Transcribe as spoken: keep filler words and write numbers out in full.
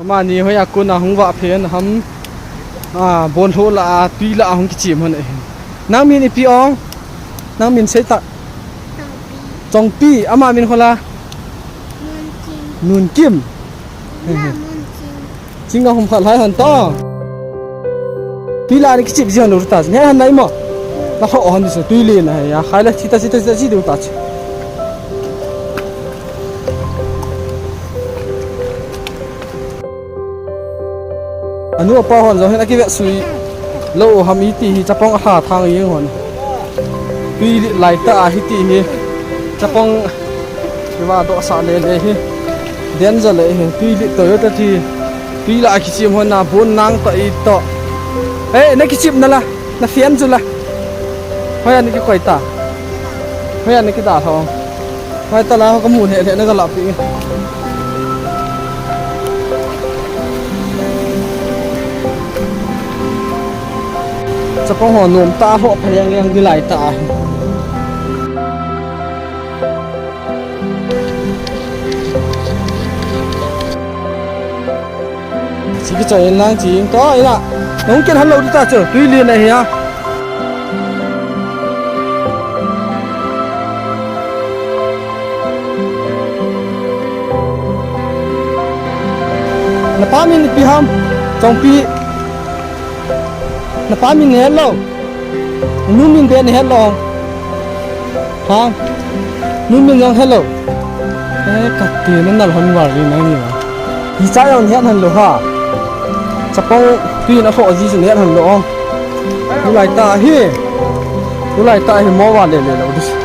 Amani hoi a kun a hung vak phen ham. A, bawn hlo lah a, tui lah a hung kichiam hon ahi. Nang min ipi ong? Nang min sei tak. Chongpi, ama min khaw la? Nunkim. Ching a hum khat lai hon ta. Tui lah a na kichip ziang lo ta chu. He hon nai maw. La khaw hon di chu tui lian ahi a. Khai la chi ta chi ta chi ta chi deu ta chu. A nu a pa hon zong hin a kivet sui lo ham i ti hi, chapang a ha thang i hon. Tui lit lai ta ahi ti hi. Chapang i va dawhsa le le hi. Den zaw le hi. Tui lit to ta ti. Tui lah a kichiam hon a bun nang ta i to. E, na kichipna la. Na fian chu la. Hoi a na kikoi ta. Hoi a na kidalhaw. Hoi ta la, ka mu leh leh na ka lâkpi. Chapang haw nuam ta haw pha leng leng di lai ta ahi. Chi kichai inlang chi in ta ina. Nung ken han lo di ta chu, tui lian ahi a. Na pa min ipi ham? Chongpi. Na pa min na het lo? Nu min bep na het lo? Ha? Nu min zong het lo? E, ka ti na nal hon var ri nang ni a. Hi cha zong het hon lo ha. Chapang tui in a thaw zi chu het hon lo. Tulai ta hi. Tulai ta hi maw va le le lo di.